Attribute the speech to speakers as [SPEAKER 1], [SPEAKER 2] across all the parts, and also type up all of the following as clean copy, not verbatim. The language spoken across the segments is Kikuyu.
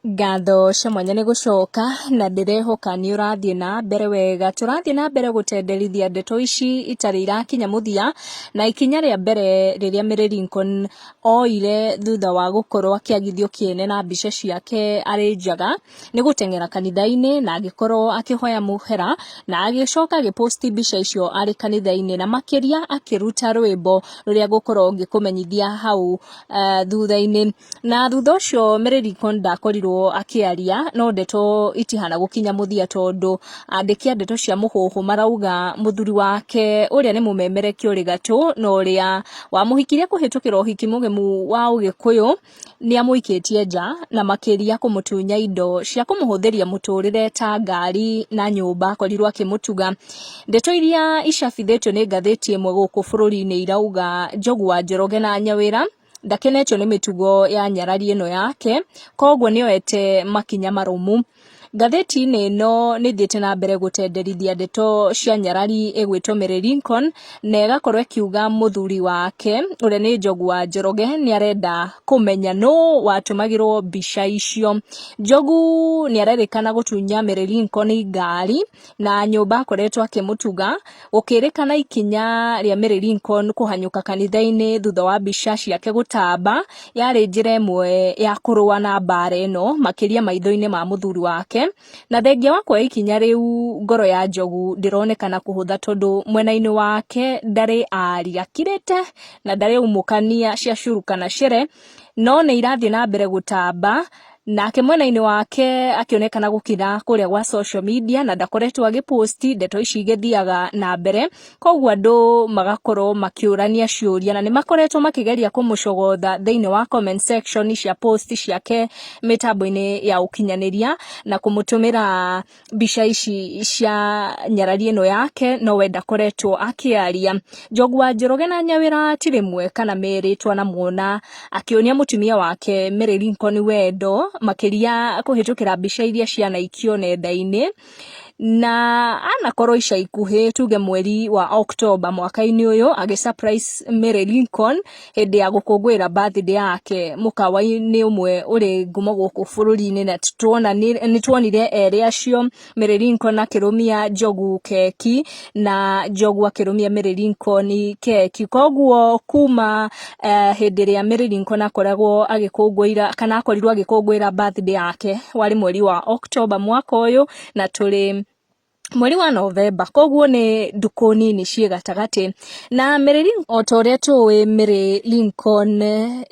[SPEAKER 1] Ngatho cia mwanya nĩ gũcoka na ndĩrehoka nĩ ũrathiĩ na mbere wega. Tũrathiĩ na mbere gũtenderithia ndeto ici itarĩ irakinya mũthia, na ikinya rĩa mbere rĩrĩa Mary Lincoln oire thutha wa gũkorwo akĩagithio kĩene na mbica ciake arĩ njaga, nĩ gũteng'era kanitha-inĩ na agĩkorwo akĩhoya mũhera, na agĩcoka agĩ post mbica icio arĩ kanitha-inĩ, na makĩria akĩruta rwĩmbo rũrĩa ngũkorwo ngĩkũmenyithia hau thutha-inĩ. Na thutha ũcio Mary Lincoln ndakorirwo akĩaria, no ndeto itihana gũkinya mũthia tondũ andĩki a ndeto cia mũhuhu marauga mũthuri wake ũrĩa nĩ mũmemerekia ũrĩ gatũ na ũrĩa wamũhikirie kũhĩtũkĩra ũhiki mũgemu wa ũgĩkũyũ nĩ amũikĩtie nja na makĩria kũmũtunya indo cia kũmũhũthĩria mũtũrĩre ta ngari na nyũmba akorirwo akĩmũtuga. Ndeto iria icabithĩtio nĩ ngathĩti ĩmwe gũkũ bũrũri-inĩ irauga Njogu wa Njoroge na Nyawĩra ndakenetio nĩ mĩtugo ya nyarari ĩno yake, koguo nĩoete makinya marũmu. Ngathĩti-inĩ ĩno nĩ ĩthiĩte na mbere gũtenderithia ndeto cia nyarari ĩgwĩtwo Mary Lincoln na ĩgakorwo ĩkiuga mũthuri wake ũrĩa nĩ Njogu wa Njoroge nĩ arenda kũmenya nũ watũmagĩrwo mbica icio. Njogu nĩ arerĩkana gũtunya Mary Lincoln ngari na nyũmba akoretwo akĩmũtuga, gũkĩrĩkana ikinya rĩa Mary Lincoln kũhanyũka kanitha-inĩ thutha wa mbica ciake gũtamba, yarĩ njĩra ĩmwe ya kũrũa na mbara ĩno makĩria maitho-inĩ ma mũthuri wake, na thengia wa kuoya ikinya rĩu ngoro ya Njogu ndĩronekana kũhũtha tondũ mwena-inĩ wake ndarĩ aria, akirĩte na ndarĩ aumũkania cia curu kana cere, no nĩ irathiĩ na mbere gũtamba. Nake mwena-inĩ wake akĩonekana gũkira kũrĩa gwa social media na ndakoretwo agĩ post ndeto ici igĩthiaga na mbere, koguo andũ magakorwo makĩũrania ciũria na nĩ makoretwo makĩgeria kũmũcogotha thĩinĩ wa comment section cia post ciake mĩtambo-inĩ ya ũkinyanĩria na kũmũtũmĩra mbica ici cia nyarari ĩno yake no we ndakoretwo akĩaria. Njogu wa Njoroge na Nyawĩra ti rĩmwe kana merĩ twanamuona akĩonia mũtumia wake Mary Lincoln wendo makĩria kũhĩtũkĩra mbica iria cianaikio nenda-inĩ na anakorwo ica ikuhĩ tuge mweri wa Oktoba mwaka-inĩ ũyũ agĩ surprise Mary Lincoln hĩndĩ ya gũkũngũĩra birthday yake mũkawa-inĩ ũmwe ũrĩ ngumo gũkũ bũrũri-inĩ na nĩ tuonire erĩ acio Mary Lincoln akĩrũmia Njogu keki na Njogu akĩrũmia Mary Lincoln keki. Koguo kuma hĩndĩ ĩrĩa Mary Lincoln akoragwo agĩkũngũĩra kana akorirwo agĩkũngũĩra birthday yake warĩ mweri wa Oktoba mwaka ũyũ na tũrĩ mweri wa Novemba, koguo nĩ ndukũ nini ciĩ gatagatĩ. Na Mary o ta ũrĩa tũĩ Mary Lincoln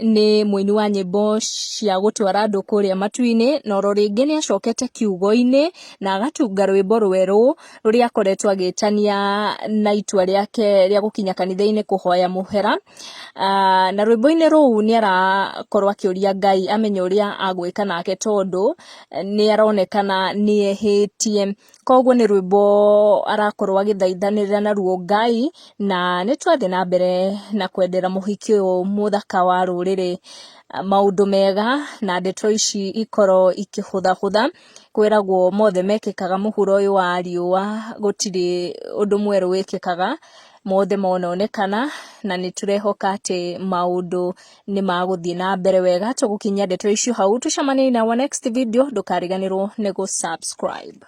[SPEAKER 1] nĩ mũini wa nyĩmbo cia gũtwara andũ kũrĩa matu-inĩ, na oro rĩngĩ nĩ acokete kiugo-inĩ na agatunga rwĩmbo rwerũ rũrĩa akoretwo agĩtania na itua rĩake rĩa gũkinya kanitha-inĩ kũhoya mũhera. Na rwĩmbo-inĩ rũu nĩ arakorwo akĩũria Ngai amenye ũrĩa agwĩka nake tondũ nĩ aronekana nĩ ehĩtie. Koguo nĩ rwĩmbo arakorwo agĩthaithanĩrĩra naruo Ngai, na nĩ twathiĩ na mbere na kwendera mũhiki ũyũ mũthaka wa rũrĩrĩ maũndũ mega, na ndeto ici ikorwo ikĩhũthahũtha. Kwĩragwo mothe mekĩkaga mũhuro ũyũ wa riũa, gũtirĩ ũndũ mwerũ wĩkĩkaga, mothe mononekana, na nĩ tũrehoka atĩ maũndũ nĩ magũthiĩ na mbere wega. Tũgũkinyia ndeto icio hau, tũcemanie in our next video, ndũkariganĩrwo nĩ gũ subscribe.